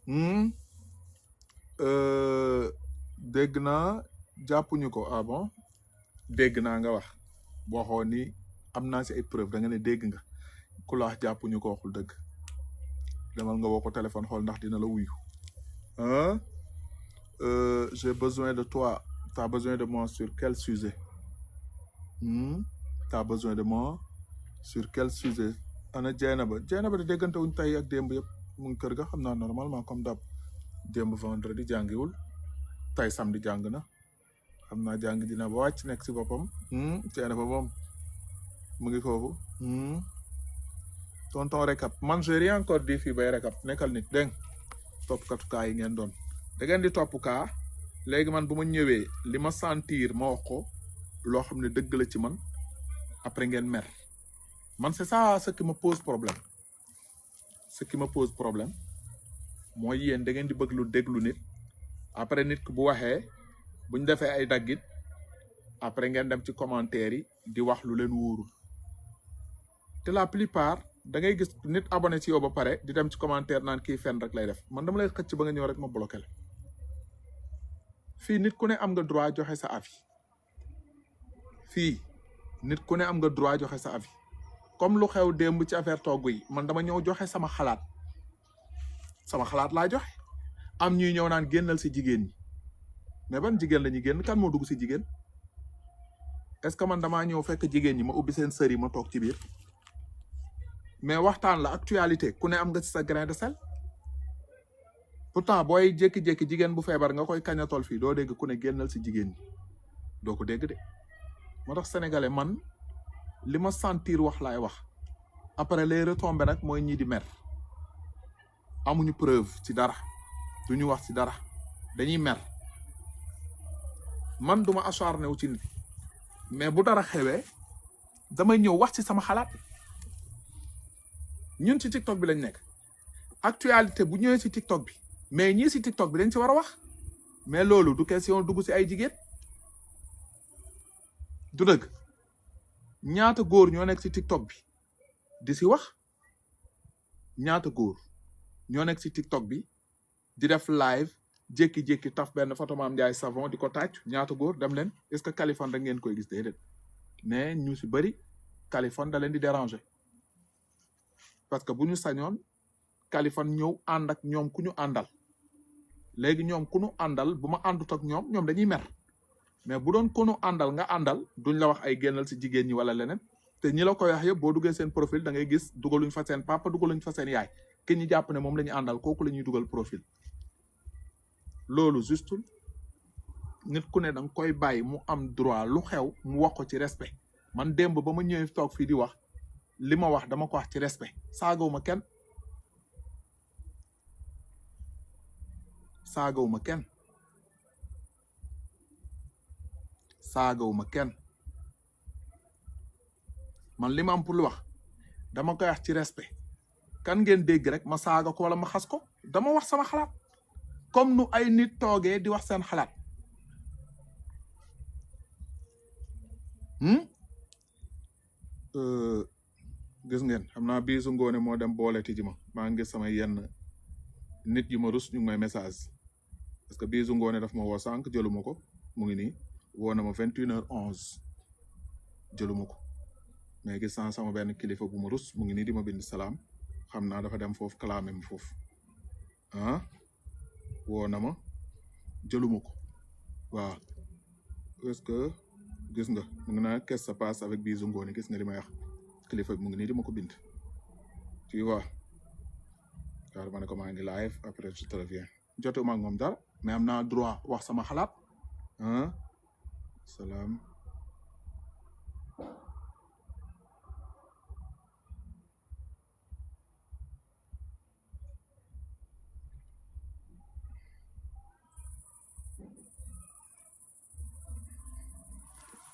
Hmm? Dégg naa jàppuñu ko ah bon dégg naa nga wax boo xoo ni am naa si ay preuve da nga ne dégg nga ku la wax jàppuñu ko waxul dëgg demal nga woo ko téléphone xool ndax dina la wuyu hein j'ai besoin de toi t'as besoin de moi sur quel sujet t'as besoin de moi sur quel sujet ana Dieynaba de déggante wuñ tey ak démb yëpp mu ngi kër ga xam naa normalement comme d'hab démb vendredi jàngiwul tey samedi jàng na xam naa jàng dina ba wàcc nekk si boppam Dieynaba moom mu ngi foofu tonton récap man j'ai rien encore dit fii bay récap nekkal nit dégg toppkatu kaa yi ngeen doon da ngeen di topp kaa léegi man bu ma ñëwee li ma sentir ma wax ko loo xam ne dëgg la ci man après ngeen mer man c'est ça ce qui me pose problème mooy yéen da ngeen di bëgg lu déglu nit après nit ku bu waxee buñ defee ay daggit après ngeen dem ci commentaire yi di wax lu leen wóorul te la plupart da ngay gis nit abonné ci yow ba pare di dem ci commentaire naan kii fen rek lay def man dama lay xëcc ba nga ñëw rek ma bloqué la fii nit ku ne am nga droit joxe sa avis fii nit ku ne am nga droit joxe sa avis comme lu xew démb ci affaire togg yi man dama ñëw joxe sama xalaat laa joxe am ñuy ñëw naan génnal si jigéen ñi mais ban jigéen la ñuy génn kan moo dugg si jigéen est-ce que man damaa ñëw fekk jigéen ñi ma ubbi seen sër yi ma toog ci biir mais waxtaan la actualité ku ne am nga ci sa grain de sel pourtant booy jékki-jékki jigéen bu feebar nga koy kañatol fii doo dégg ku ne génnal si jigéen ñi doo ko dégg de moo tax sénégalais man li ma sentir wax laay wax après les retombées nag mooy ñii di mer amuñu preuve ci dara duñu wax ci dara dañuy mer man duma acharné wu ci nit mais bu dara xewee damay ñëw wax ci sama xalaat ñun ci TikTok bi lañ nekk actualité bu ñëwee ci TikTok bi mais ñii ci TikTok bi dañ ci war a wax mais loolu du question dugg ci ay jigéen du dëgg ñaata góor ñoo nekk ci TikTok bi di ci wax ñaata góor ñoo nekk ci TikTok bi di def live jékki-jékki taf benn photo Mame Ndiaye Savon di ko tàcc ñaata góor dem leen est-ce que Kaliphone da ngeen koy gis déedéet mais ñu ci bëri Kaliphone da leen di déranger parce que bu ñu sañoon Kaliphone ñëw ànd ak ñoom ku ñu àndal léegi ñoom ku ñu àndal bu ma àndut ak ñoom dañuy mer mais bu doon ku ñu àndal nga àndal duñ la wax ay génnal ci jigéen ñi wala leneen te ñi la koy wax yëpp boo duggee seen profil da ngay gis dugaluñ fa seen papa dugaluñ fa seen yaay ki ñu jàpp ne moom la ñu àndal kooku la ñuy dugal profil loolu justul nit ku ne da nga koy bàyyi mu am droit lu xew mu wax ko ci respect man démb ba ma ñëwee toog fii di wax li ma wax dama ko wax ci respect saagawuma kenn man li ma am pour lu wax dama koy wax ci respect kan ngeen dégg rek ma saaga ko wala ma xas ko dama wax sama xalaat comme nu ay nit toogee di wax seen xalaat gis ngeen xam naa biisu ngoone moo dem booleti ji ma maa ngi gis sama yenn nit yi ma rus ñu ngi may message parce que biisu ngoone daf ma woo sànq jëluma ko mu ngi nii woo na ma 21h11 jëluma ko mais gis naa sama benn kilifa bu ma rus mu ngi nii di ma bind salaam xam naa dafa dem foofu clamé ma foofu woo na ma jëluma ko waaw est-ce que gis nga mu ngi naa qu'est-ce qui se passe avec biisu ngoone gis nga li may wax kilifa bi mu ngi nii di ma ko bind tu vois waaw ma ne ko maa ngi live après je te reviens jotuma ak moom dara mais am naa droit wax sama xalaat salaam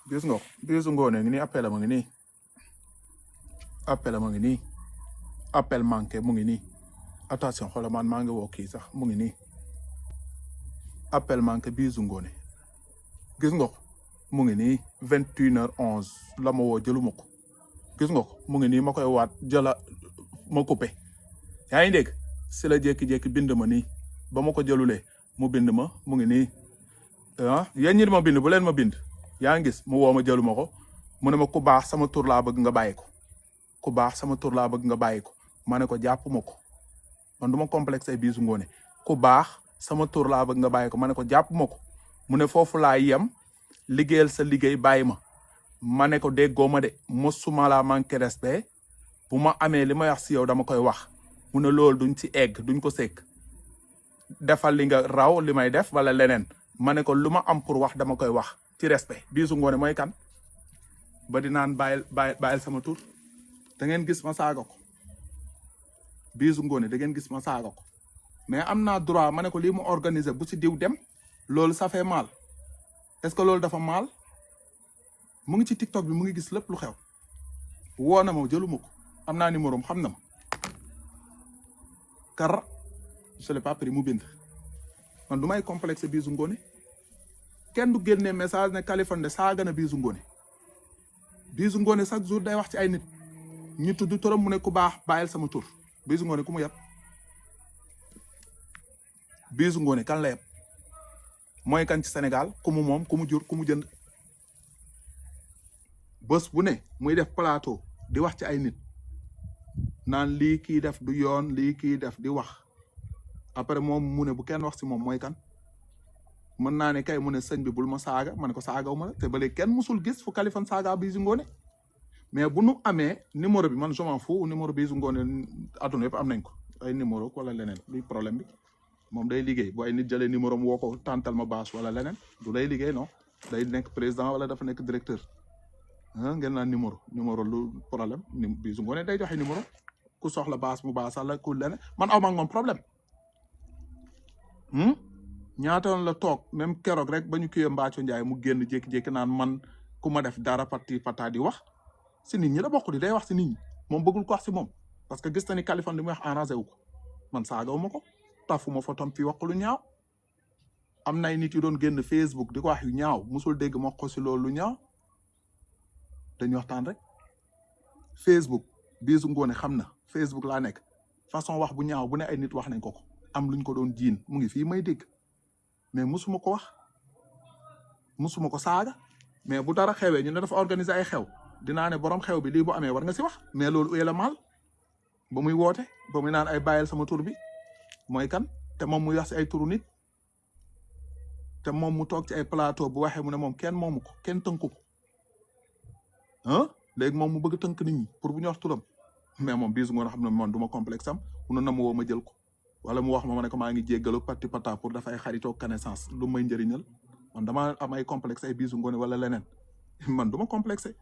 gis nga biisu ngoone ngi nii appel ma ngi nii appel ma ngi nii appel manqué mu ngi nii attention xoolal man maa ngi woo kii sax mu ngi nii appel manqué biisu ngoone gis nga ko mu ngi nii 21h11 la ma woo jëluma ko gis nga ko mu ngi nii ma koy waat jëla ma coupé yaa ngi dégg si la jékki-jékki bind ma nii ba ma ko jëlulee mu bind ma mu ngi nii ah yéen ñi di ma bind bu leen ma bind yaa ngi gis mu woo ma jëlu ma ko mu ne ma ku baax sama tur laa bëgg nga bàyyi ko ku baax sama tur laa bëgg nga bàyyi ko ma ne ko jàpp ma ko man du ma complexe ay Bijou Ngoné ku baax sama tur laa bëgg nga bàyyi ko ma ne ko jàpp ma ko mu ne foofu laa yem liggéeyal sa liggéey bàyyi ma ne ko déggoo ma de mosuma laa manqué respect bu ma amee li ma wax si yow dama koy wax mu ne loolu duñ ci egg duñ ko sekk defal li nga raw li may def wala leneen ma ne ko lu ma am pour wax dama koy wax ci respect Bijou Ngoné mooy kan ba di naan bàyyil sama tur da ngeen gis ma saaga ko Bijou Ngoné da ngeen gis ma saaga ko mais am naa droit ma ne ko lii mu organiser bu si diw dem loolu ça fait mal est-ce que loolu dafa mal mu ngi ci TikTok bi mu ngi gis lépp lu xew woo na ma jëluma ko am naa numéro xam na ma car je l'ai pas pris mu bind man du may complexe Bijou Ngoné kenn du génnee message ne Kaliphone de saaga na Bijou Ngoné Bijou Ngoné chaque jour day wax ci ay nit ñu tudd turam mu ne ku baax bàyyil sama tur Bijou Ngoné ku mu yab Bijou Ngoné kan la yab mooy kan ci Sénégal ku mu moom ku mu jur ku mu jënd bés bu ne muy def plateau di wax ci ay nit naan lii kii def du yoon lii kii def di wax après moom mu ne bu kenn wax si moom mooy kan mën naa ne kay mu ne sëñ bi bul ma saaga ma ne ko saagaw ma la te ba léegi kenn musul gis fu Kaliphone saaga Bijou Ngoné mais bu nu amee numéro bi man je m'en fous numéro Bijou Ngoné adduna yëpp am nañ ko ay numéro wala leneen luy problème bi moom day liggéey bu ay nit jëlee numéro am woo ko tàntal ma bâche wala leneen du lay liggéey non day nekk président wala dafa nekk directeur ngeen naan numéro lu problème Bijou Ngoné day joxe numéro ku soxla bâche mu bâche la ku leneen man aw ma ak moom problème ñaata yoon la toog même keroog rek ba ñu kiyee Mbacco Ndiaye mu génn jékki-jékki naan man ku ma def dara parti pata di wax si nit ñi la bokk di day wax si nit ñi moom bëggul ko wax si moom parce que gis na ni Kaliphone li muy wax arrangé wu ko man saagaw ma ko tafuma fotom fii wax lu ñaaw am na ay nit yu doon génn Facebook di ko wax yu ñaaw musul dégg ma ko si loolu lu ñaaw dañuy waxtaan rek Facebook Bijou Ngoné xam na Facebook laa nekk façon wax bu ñaaw bu ne ay nit wax nañ ko am luñ ko doon jiin mu ngi fii may dégg mais musuma ko wax musuma ko saaga mais bu dara xewee ñu ne dafa organiser ay xew dinaa ne borom xew bi lii bu amee war nga si wax mais loolu uyee la mal ba muy woote ba muy naan ay bàyyil sama tur bi mooy kan te moom muy wax si ay turu nit te moom mu toog ci ay plateau bu waxee mu ne moom kenn moomu ko kenn tënku ko léegi moom mu bëgg tënk nit ñi pour bu ñu wax turam mais moom Bijou Ngoné xam ne man du ma complexe am mun na ma woo ma jël ko wala mu wax ma ne ko maa ngi jéggalu parti pata pour dafay xaritoo connaissance lu may njëriñal man dama am ay complexe ay Bijou Ngoné wala leneen man du ma complexé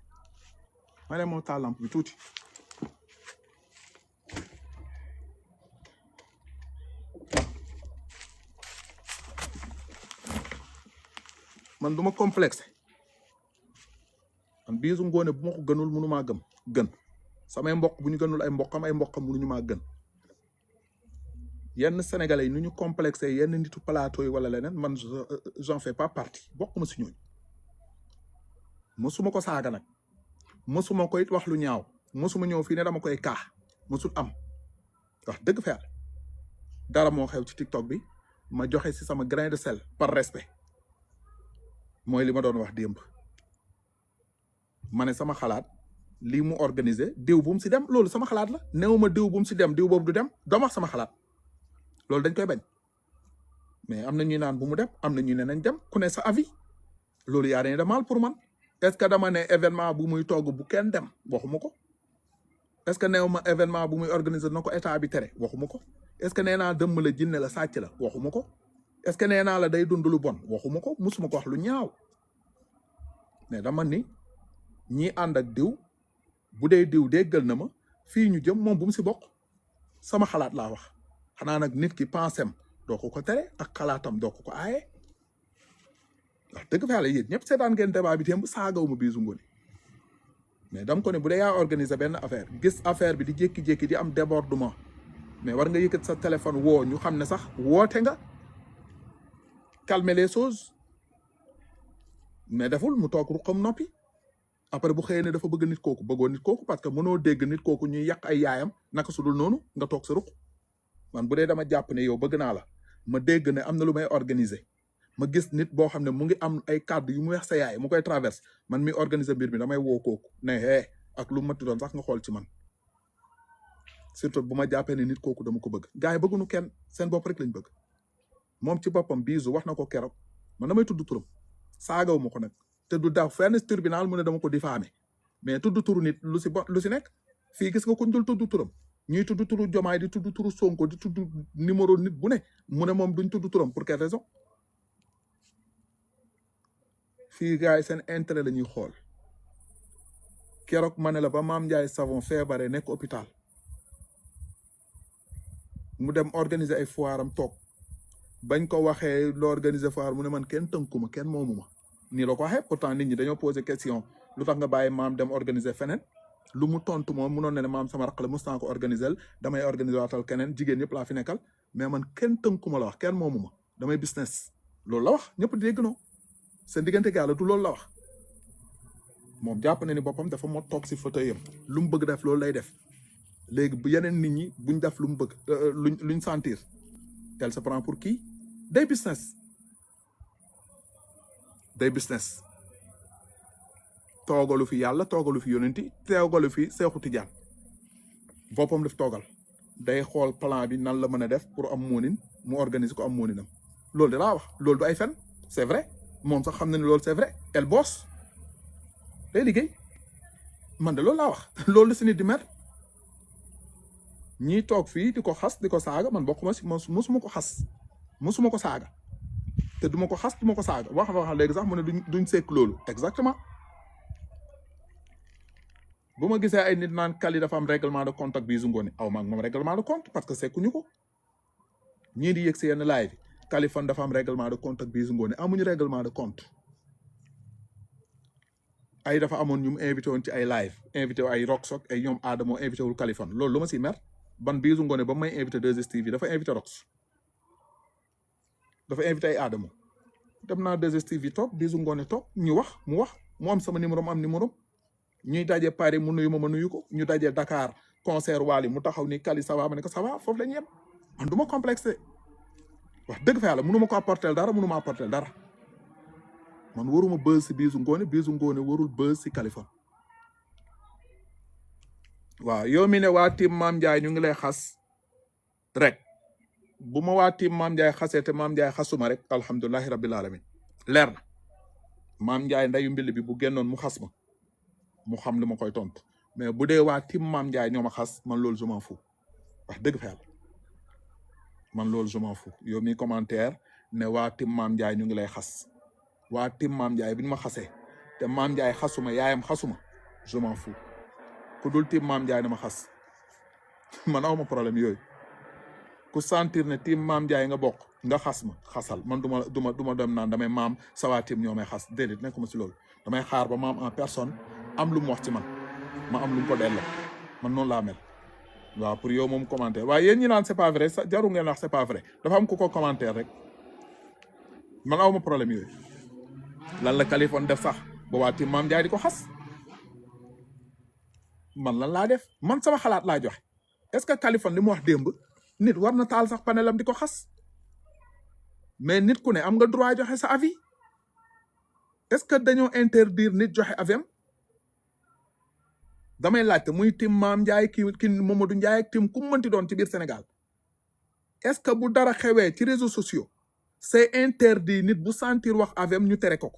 ma ne moom taal lampe bi tuuti man du ma complexé man Bijou Ngoné bu ma ko gënul mënu maa gën samay mbokk bu ñu gënul ay mbokkam mënuñu maa gën yenn sénégalais yi nu ñu complexé yenn nitu plateau yi wala leneen man j'en fais pas partie bokkuma si ñooñu mosuma ko saaga nag mosuma ko it wax lu ñaaw mosuma ñëw fii ne dama koy kaax mosul am wax dëgg fa yàlla dara moo xew ci TikTok bi ma joxe si sama grain de sel par respect mooy li ma doon wax démb ma ne sama xalaat lii mu organiser diw bu mu si dem loolu sama xalaat la néew ma diw bu mu si dem diw boobu du dem doom wax sama xalaat loolu dañ koy bañ mais am na ñuy naan bu mu dem am na ñuy ne nañ dem ku ne sa avis loolu yaa rien de mal pour man est-ce que dama ne événement bu muy togg bu kenn dem waxuma ko est-ce que néew ma événement bu muy organiser na ko état bi tere waxuma ko est-ce que nee naa dëmm la jinne la sàcc la waxuma ko est-ce que nee naa la day dund lu bon waxuma ko musuma ko wax lu ñaaw mais dama ni ñi ànd ak diw bu dee diw déggal na ma fii ñu jëm moom bu mu si bokk sama xalaat laa wax xanaa nag nit ki pensem doo ko tere ak xalaatam doo ko aaye wax dëgg fa yàlla yéen ñëpp seetaan ngeen débat bi témb saagaw ma Bijou Ngoné mais dam ko ne bu dee yaa organiser benn affaire gis affaire bi di jékki-jékki di am débordement mais war nga yëkkat sa téléphone woo ñu xam ne sax woote nga calmer les choses mais deful mu toog ruqam noppi après bu xëyee ne dafa bëgg nit kooku bëggoo nit kooku parce que mënoo dégg nit kooku ñuy yàq ay yaayam naka su dul noonu nga toog sa ruq man bu dee dama jàpp ne yow bëgg naa la ma dégg ne am na lu may organiser ma gis nit boo xam ne mu ngi am ay kàddu yu mu wax sa yaay mu koy traverse man mi organiser mbir mi damay woo kooku ne ak lu matti doon sax nga xool ci man surtout bu ma jàppee ne nit kooku dama ko bëgg gars yi bëgguñu kenn seen bopp rek lañ bëgg moom ci boppam Bijou wax na ko keroog man damay tudd turam saagaw ma ko nag te du daaw fenn tribunal mu ne dama ko diffamé mais tudd turu nit lu si nekk fii gis nga ko dul tudd turam ñuy tudd turu Jomaay di tudd turu Sonko di tudd numéro nit bu ne mu ne moom duñ tudd turam pour quelle raison fii gars yi seen intérêt la ñuy xool keroog ma ne la ba Mame Ndiaye Savon feebare nekk hôpital mu dem organiser ay foiram toog bañ ko waxee loo organiser foire mu ne man kenn tënkuma kenn moomuma nii la ko waxee pourtant nit ñi dañoo posé question lu tax nga bàyyi maam dem organiser feneen lu mu tontu moom munoon ne maam sama raq la mos naa ko organiser damay organiser waatal keneen jigéen ñëpp laa fi nekkal mais man kenn tënkuma la wax kenn moomuma damay business loolu la wax ñëpp dégg no seen diggante gaala du loolu la wax moom jàpp na ni boppam dafa moo toog si fauteuil am lu mu bëgg def loolu lay def léegi bu yeneen nit ñi buñ def lu mu bëgg luñ sentir elle se prend pour qui day business toogalu fi yàlla toogalu fi yonenti toogalu fi Seexu Tijaan boppam daf toogal day xool plan bi nan la mën a def pour am moonin mu organiser ko am mooninam loolu de laa wax loolu du ay fen c'est vrai moom sax xam na ne loolu c'est vrai elle bosse day liggéey man de loolu laa wax loolu la si nit di mer ñii toog fii di ko xas di ko saaga man bokkuma si musuma ko xas musuma ko saaga te duma ko xas duma ko saaga wax léegi sax mu ne duñ sekk loolu exactement bu ma gisee ay nit naan Kali dafa am règlement de compte ak Bijou Ngoné aw maag moom règlement de compte parce que sekkuñu ko ñii di yëg si yenn live Kaliphone dafa am règlement de compte ak Bijou Ngoné amuñu règlement de compte ay dafa amoon ñu mu invité woon ci ay live invité ay Roxok ay ñoom Adamo invité wul Kaliphone loolu lu ma si mer ban Bijou Ngoné ba may invité 2STV dafa invité Rox dafa invité ay Adamo dem naa 2STV toog Bijou Ngoné toog ñu wax mu am sama numéro mu am numéro ñuy daje Paris mu nuyu ma nuyu ko ñu daje Dakar concert Wally mu taxaw ni Kali ça va ma ne ko ça va foofu la ñu yem man du ma complexé wax dëgg fa yàlla mënu ma ko apporter dara mënu ma apporter dara man waruma buzz si Bijou Ngoné warul buzz si Kaliphone waaw yow mi ne waa team Mame Ndiaye ñu ngi lay xas rek bu ma waa team Mame Ndiaye xasee te Mame Ndiaye xasuma rek alhamdulilahi rabbil alamin leer na Mame Ndiaye ndayu mbill bi bu génnoon mu xas ma mu xam li ma koy tontu mais bu dee waa team Mame Ndiaye ñoo ma xas man loolu je m'en fous wax dëgg fa yàlla man loolu je m'en fous yow mi commentaire ne waa team Mame Ndiaye ñu ngi lay xas waa team Mame Ndiaye bi ñu ma xasee te Mame Ndiaye xasuma yaayam xasuma je m'en fous ku dul team Mame Ndiaye na ma xas man aw ma problème yooyu ku sentir ne team Mame Ndiaye nga bokk nga xas ma xasal man duma dem naan damay maam sa waa team ñoo may xas déedéet nekkuma si loolu damay xaar ba maam en personne am lu mu wax ci man ma am lu mu ko delloo man noonu laa mel waaw pour yow moom commentaire waaye yéen ñi naan c'est pas vrai sa jaru ngeen wax c'est pas vrai dafa am ku ko commentaire rek man aw ma problème yooyu lan la Kaliphone def sax ba waa team Mame Ndiaye di ko xas man lan laa def man sama xalaat laa joxe est-ce que Kaliphone li mu wax démb nit war na taal sax panelam di ko xas mais nit ku ne am nga droit joxe sa avis est-ce que dañoo interdire nit joxe avis am damay laajte muy team Mame Ndiaye ki Mamadou Ndiaye ak team ku mu mënti doon ci biir Sénégal est-ce que bu dara xewee ci réseaux sociaux c'est interdit nit bu sentir wax avis am ñu tere ko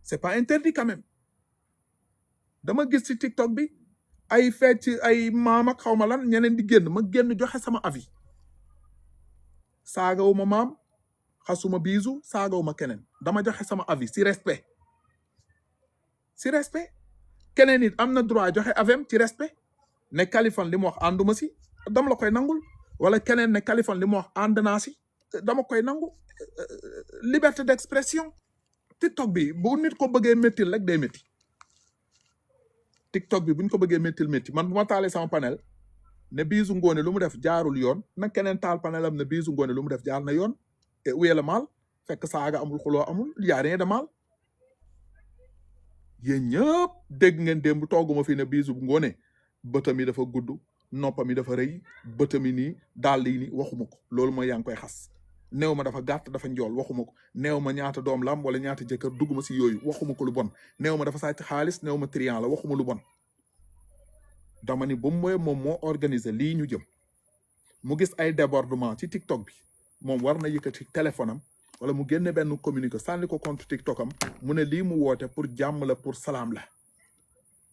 c'est pas interdit quand même dama gis ci TikTok bi ay fecc ay maam ak xaw ma lan ñeneen di génn ma génn joxe sama avis saagawuma maam xasuma Bijou saagawuma keneen dama joxe sama avis ci respect keneen it am na droit joxe avis ci respect ne Kaliphone li mu wax ànduma si dama la koy nangul wala keneen ne Kaliphone li mu wax ànd naa si dama koy nangu liberté d'expression TikTok bi bu nit ko bëggee méttil rek day métti TikTok bi buñ ko bëggee méttil man bu ma taalee sama panel ne Bijou Ngoné lu mu def jaarul yoon na keneen taal panelam ne Bijou Ngoné lu mu def jaar na yoon et où est le mal fekk saaga amul xuloo amul y a rien de mal yéen ñëpp dégg ngeen démb tooguma fi ne Bijou Ngoné bëtam yi dafa gudd noppam yi dafa rëy bëtam yi nii dàll yi nii waxuma ko loolu mooy yaa ngi koy xas néew ma dafa gàtt dafa njool waxuma ko néew ma ñaata doom la am wala ñaata jëkkër dugguma si yooyu waxuma ko lu bon néew ma dafa sàcc xaalis néew ma trian la waxuma lu bon dama ni ba mu moom moo organiser lii ñu jëm mu gis ay débordement ci TikTok bi moom war na yëkkati téléphone am wala mu génne benn communiqué sànni ko compte TikTok am mu ne lii mu woote pour jàmm la pour salaam la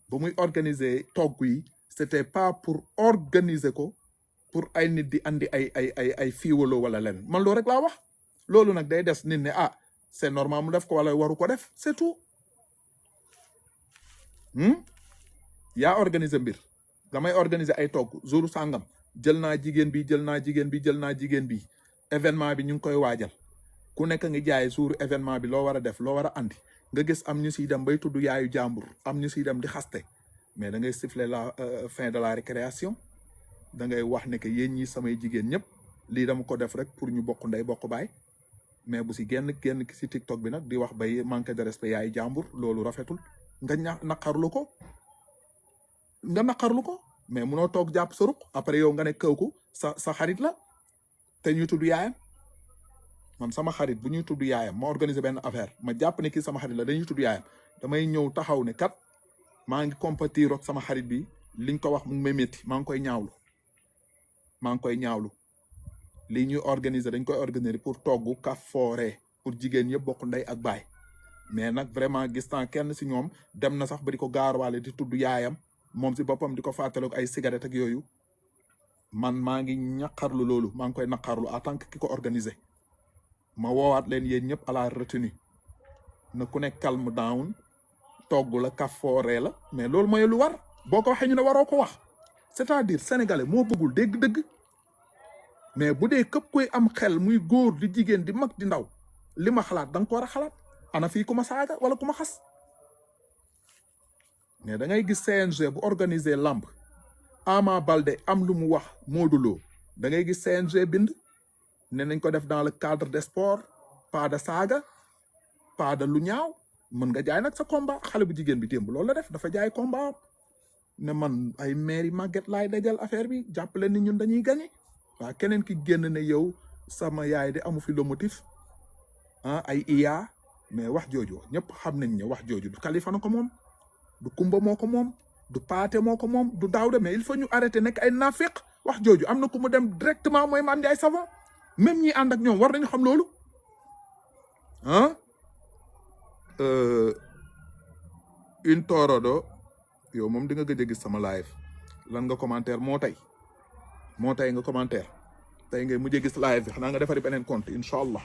ba muy organiser togg yi c'était pas pour organiser ko pour ay nit di andi ay fiiwaloo wala len man loolu rek laa wax loolu nag day des nit ne ah c'est normal mu def ko wala waru ko def c'est tout yaa organiser mbir damay organiser ay togg jour sàngam jël naa jigéen bi jël naa jigéen bi jël naa jigéen bi événement bi ñu ngi koy waajal ku nekk ngi jaay jour événement bi loo war a def loo war a andi nga gis am ñu siy dem bay tudd yaayu jàmbur am ñu siy dem di xaste mais da ngay siffler la fin de la récréation da ngay wax ne que yéen ñi samay jigéen ñëpp lii dama ko def rek pour ñu bokk ndey bokk baay mais bu si génn si TikTok bi nag di wax bay manque de respect yaayu jàmbur loolu rafetul nga naqarlu ko mais munoo toog jàpp sa ruq après yow nga ne kooku sa xarit la te ñuy tudd yaayam man sama xarit bu ñuy tudd yaayam ma organiser benn affaire ma jàpp ne kii sama xarit la dañuy tudd yaayam damay ñëw taxaw ne kat maa ngi compatir ak sama xarit bi liñ ko wax mu ngi may métti maa ngi koy ñaawlu lii ñuy organiser dañ koy organiser pour togg ka foore pour jigéen yëpp bokk ndey ak baay mais nag vraiment gis naa kenn si ñoom dem na sax ba di ko gaaruwaale di tudd yaayam moom si boppam di ko fàttaliku ay cigarette ak yooyu man maa ngi ñaqarlu loolu maa ngi koy naqarlu en tant que ki ko organiser ma woowaat leen yéen ñëpp à la retenue na ku nekk calme down togg la ka foore la mais loolu mooy lu war boo ko waxee ñu ne waroo ko wax c'est-à-dire sénégalais moo bëggul dégg-dëgg mais bu dee képp koy am xel muy góor di jigéen di mag di ndaw li ma xalaat da nga ko war a xalaat ana fii ku ma saaga wala ku ma xas mais da ngay gis CNG bu organiser lamb Ama Baldé am lu mu wax Modou Lo da ngay gis CNG bind ne nañ ko def dans le cadre des sports pas de saaga pas de lu ñaaw mën nga jaay nag sa combat xale bu jigéen bi démb loolu la def dafa jaay combat ne man ay maire yi màgget laay dajal affaire bi jàppale ni ñun dañuy gagné waaw keneen ki génn ne yow sama yaay de amu fi le motif ay iya mais wax jooju ñëpp xam nañ ne wax jooju du Kalifa na ko moom du Kumba moo ko moom du Paate moo ko moom du Daawda mais il faut ñu arrêter nekk ay nafiq wax jooju am na ku mu dem directement mooy Mame Ndiaye Savon même ñi ànd ak ñoom war nañu xam loolu une torodo yow moom di nga gëj a gis sama live lan nga commentaire moo tey nga commentaire tey ngay mujjee gis live bi xanaa nga defari beneen compte incha allah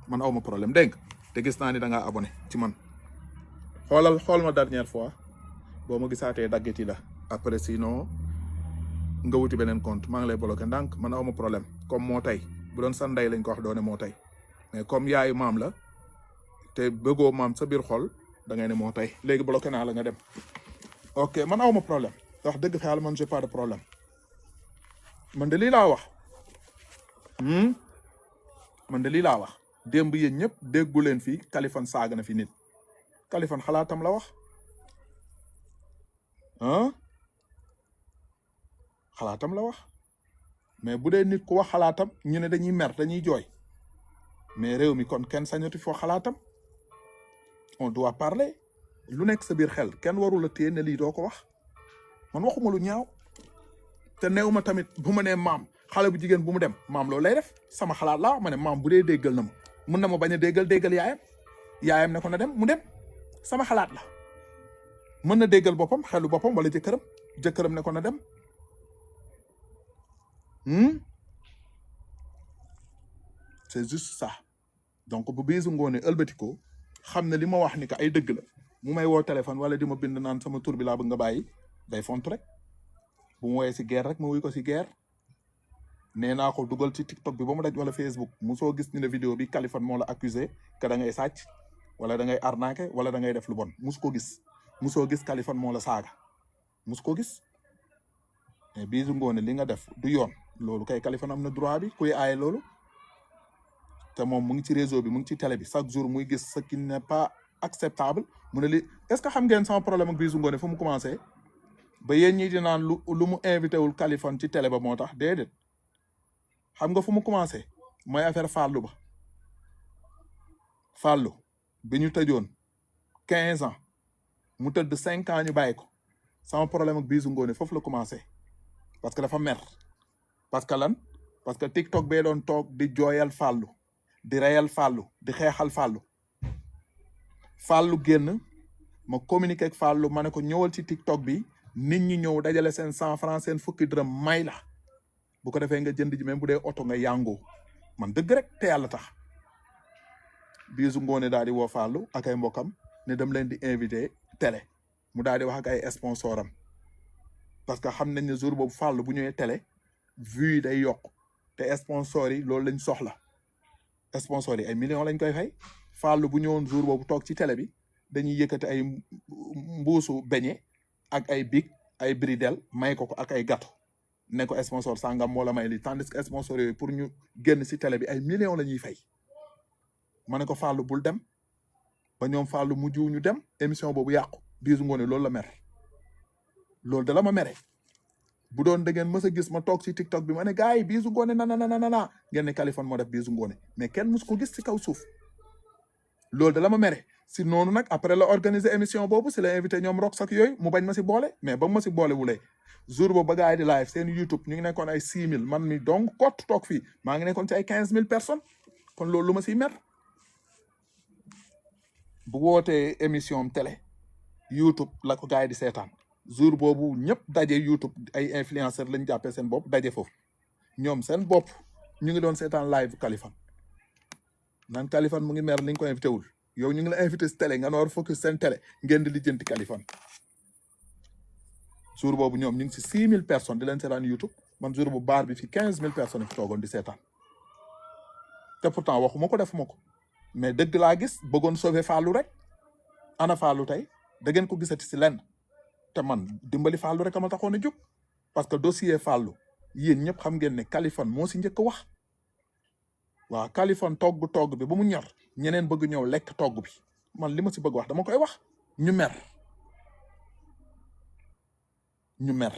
man aw ma problème dégg te gis naa ni da ngaa abonné ci man xool ma dernière fois boo ma gisaatee daggeti la après sinon nga wuti beneen compte maa ngi lay bloqué ndànk man aw ma problème comme moo tey bu doon sa ndey lañ ko wax doone moo tey mais comme yaayu maam la te bëggoo maam sa biir xol da ngay ne moo tey léegi bloqué naa la nga dem ok man aw ma problème wax dëgg fa yàlla man j'ai pas de problème man de lii laa wax démb yéen ñëpp déggu leen fii Kaliphone saaga na fi nit Kaliphone xalaatam la wax xalaatam la wax mais bu dee nit ku wax xalaatam ñu ne dañuy mer dañuy jooy mais réew mi kon kenn sañatu foo xalaatam on doit parler lu nekk sa biir xel kenn warul a téye ne lii doo ko wax man waxuma lu ñaaw te néew ma tamit bu ma nee maam xale bu jigéen bu mu dem maam loolu lay def sama xalaat laa ma ne maam bu dee déggal na ma mun na ma bañ a déggal yaayam ne ko na dem mu dem sama xalaat la mën na déggal boppam xelu boppam wala jëkkëram ne ko na dem c'est juste ça donc bu Bijou Ngoné ëlbatikoo xam ne li ma wax ni que ay dëgg la mu may woo téléphone wala di ma bind naan sama tur bi laa bëgg nga bàyyi day font rek bu mu woowee si guerre rek ma wuy ko si guerre nee naa ko dugal ci TikTok bi ba mu daj wala Facebook musoo gis ni ne vidéo bi Kaliphone moo la accusé que da ngay sàcc wala da ngay arnaqué wala da ngay def lu bon musu ko gis musoo gis Kaliphone moo la saaga musu ko gis mais Bijou Ngoné li nga def du yoon loolu kay Kaliphone am na droit bi kuy aaye loolu te moom mu ngi ci réseau bi mu ngi ci télé bi chaque jour muy gis ce qui n'est pas acceptable mu ne li est-ce que xam ngeen sama problème ak Bijou Ngoné fu mu commencé ba yéen ñi di naan lu mu invité wul Kaliphone ci télé ba moo tax déedéet xam nga fu mu commencé mooy affaire Fallou ba Fallou bi ñu tëjoon 15 ans mu tëdd 5 ans ñu bàyyi ko sama problème ak Bijou Ngoné foofu la commencé parce que dafa mer parce que lan parce que TikTok bee doon toog di jooyal Fallou di reyal Fallou di xeexal Fallou génn ma communiqué ak Fallou ma ne ko ñëwal ci TikTok bi nit ñi ñëw dajale seen 100 francs seen fukki dërëm may la bu ko defee nga jënd ji même bu dee oto nga yàngoo man dëgg rek te yàlla tax Bijou Ngoné daal di woo Fallou ak ay mbokam ne dem leen di invité télé mu daal di wax ak ay sponsor am parce que xam nañ ne jour boobu Fallou bu ñëwee télé vues yi day yokk te sponsor yi loolu lañ soxla sponsor yi ay millions lañ koy fay Fallou bu ñëwoon jour boobu toog ci télé bi dañuy yëkkati ay mbuusu beñe ak ay big ay bridel may ko ak ay gâteau ne ko sponsor sangam moo la may li tandis que sponsor yooyu pour ñu génn si télé bi ay millions la ñuy fay ma ne ko Fallou bul dem ba ñoom Fallou mujj ñu dem émission boobu yàqu Bijou Ngoné loolu la mer loolu da la ma mere bu doon da ngeen mës a gis ma toog si TikTok bi ma ne gars yi Bijou Ngoné na ngeen ne Kaliphone moo def Bijou Ngoné mais kenn mus ko gis si kaw suuf loolu da la ma mere si noonu nag après la organiser émission boobu si la invité ñoom Rox ak yooyu mu bañ ma si boole mais ba ma si boole wulee jour boobu ba gars yi di live seen YouTube ñu ngi nekkoon ay 6 000 man mi donc kott toog fii maa ngi nekkoon ci ay 15 000 personnes kon loolu lu ma siy mer bu wootee émission am télé YouTube la ko gars yi di seetaan jour boobu ñëpp daje YouTube ay influenceurs lañ jàppee seen bopp daje foofu ñoom seen bopp ñu ngi doon seetaan live Kaliphone naan Kaliphone mu ngi mer li nga ko invité wul yow ñu ngi la invité si télé nga war focus seen télé ngeen di lijjanti Kaliphone jour boobu ñoom ñu ngi si 6 000 personnes di leen seetaan YouTube man jour bu baar bi fi 15 000 personnes fi toogoon di seetaan te pourtant waxuma ko defuma ko mais dëgg laa gis bëggoon sauver Fallou rek ana Fallou tey da ngeen ko gisati si lenn te man dimbali Fallou rek ama taxoon a jóg parce que dossier Fallou yéen ñëpp xam ngeen ne Kaliphone moo si njëkk wax waaw Kaliphone togg bi ba mu ñor ñeneen bëgg ñëw lekk togg bi man li ma si bëgg wax dama koy wax ñu mer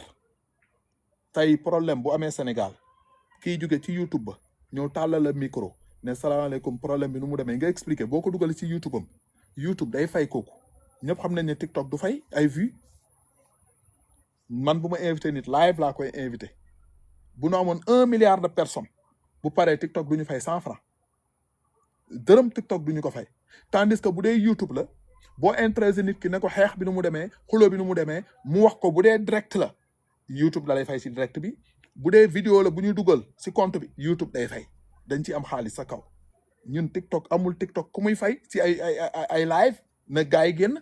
tey problème bu amee Sénégal kiy jóge ci YouTube ba ñëw tàllal la micro ne salaamaaleykum problème bi nu mu demee nga expliqué boo ko dugalee ci YouTube am YouTube day fay kooku ñëpp xam nañ ne TikTok du fay ay vues man bu ma invité nit live laa koy invité bu nu amoon 1 milliard de personnes bu paree TikTok du ñu fay 100 francs dërëm TikTok du ñu ko fay tandis que bu dee YouTube la boo intéressé nit ki ne ko xeex bi nu mu demee xuloo bi nu mu demee mu wax ko bu dee direct la YouTube da lay fay si direct bi bu dee vidéo la bu ñuy dugal si compte bi YouTube day fay dañ ci am xaalis sa kaw ñun TikTok amul TikTok ku muy fay si ay live na gars yi génn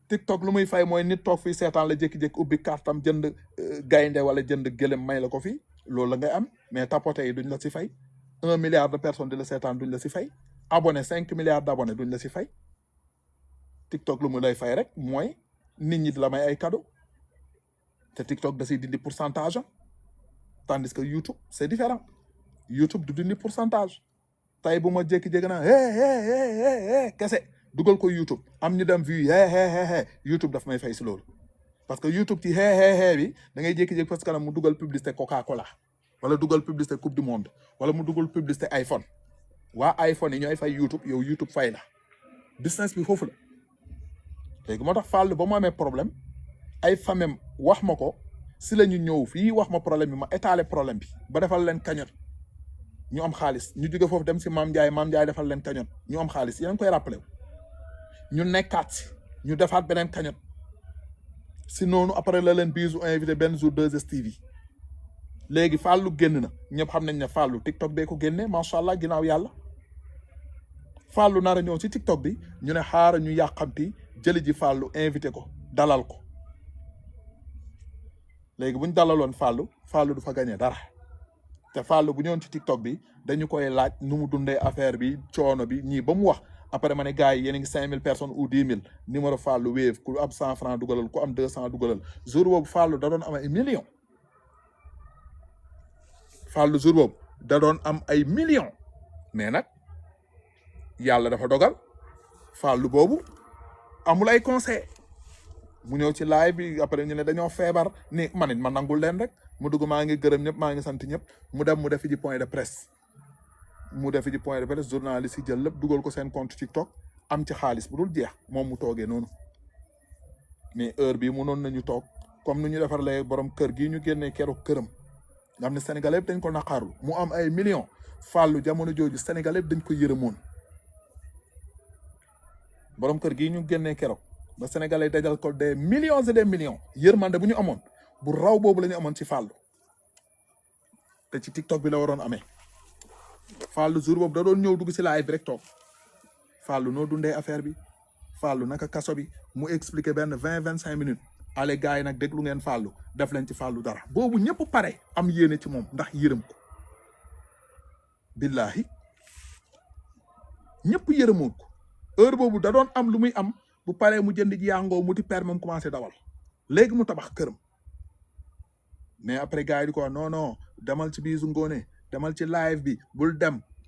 TikTok lu muy fay mooy nit toog fii seetaan la jékki-jékki ubbi kartam jënd gaynde wala jënd gëlëm may la ko fi loolu la ngay am mais tapoté yi duñ la si fay 1 milliard de personnes di la seetaan duñ la si fay abonné 5 milliards d' abonné duñ la si fay TikTok lu mu lay fay rek mooy nit ñi di la may ay cadeau te TikTok da siy dindi pourcentage tandis que YouTube c' est différent YouTube du dindi pourcentage tey bu ma jékki-jékki naa kese dugal ko YouTube am ñu dem vue YouTube daf may fay si loolu parce que YouTube ci bi da ngay jékki-jékki parce que mu dugal publicité Coca-Cola wala dugal publicité coupe du monde wala mu dugal publicité iPhone waa iPhone yi ñooy fay YouTube yow YouTube fay la business bi foofu la léegi moo tax Fallou ba mu amee problème ay famem wax ma ko si la ñu ñëw fii wax ma problème bi ma étaler problème bi ba defal leen cagnotte ñu am xaalis ñu jóge foofu dem si Mame Ndiaye defal leen cagnotte ñu am xaalis yéen a ngi koy rappelé ñu nekkaat si ñu defaat beneen cagnotte si noonu après la leen Bijou invité benn jour 2STV léegi Fallou génn na ñëpp xam nañ ne Fallou TikTok bee ko génne macha allah ginnaaw yàlla Fallou nar a ñëw si TikTok bi ñu ne xaara ñu yàqamti jëli ji Fallou invité ko dalal ko léegi bu ñu dalaloon Fallou du fa gagné dara te Fallou bu ñëwoon ci TikTok bi dañu koy laaj nu mu dundee affaire bi coono bi ñii ba mu wax après ma ne gars yi yéen a ngi 5000 personnes ou 10 000 numéro Fallou Wave ku am 100 francs dugalal ku am 200 dugalal jour boobu Fallou da doon am ay millions Fallou jour boobu da doon am ay millions mais nag yàlla dafa dogal Fallou boobu amul ay conseil mu ñëw ci live bi après ñu ne dañoo feebar ni man it ma nangul leen rek mu dugg maa ngi gërëm ñëpp maa ngi sant ñëpp mu dem mu def ji point de presse mu defi ci point de presse journaliste yi jël lépp dugal ko seen compte TikTok am ci xaalis bu dul jeex moom mu toogee noonu mais heure bi mënoon nañu toog comme nu ñu defarlee borom kër gii ñu génnee keroog këram nga xam ne Sénégalais yëpp dañ ko naqarlu mu am ay millions fàllu jamono jooju Sénégalais yëpp dañ ko yërëmoon borom kër gii ñu génnee keroog ba Sénégalais dajal ko des millions et des millions yërmande bu ñu amoon bu raw boobu la ñu amoon ci fàllu te ci TikTok bi la waroon amee fàllu jour boobu da doon ñëw dugg si live bi rek toog fàllu noo dundee affaire bi fàllu naka kaso bi mu expliqué benn 20-25 minutes ale gars yi nag déglu ngeen fàllu def leen ci fàllu dara boobu ñëpp pare am yéene ci moom ndax yërëm ko billahi ñëpp yërëmoon ko heure boobu da doon am lu muy am bu paree mu jënd ji yàngoo mu ti permam commencé dawal léegi mu tabax këram mais après gars yi di ko non non demal ci Bijou Ngoné demal ci live bi bul dem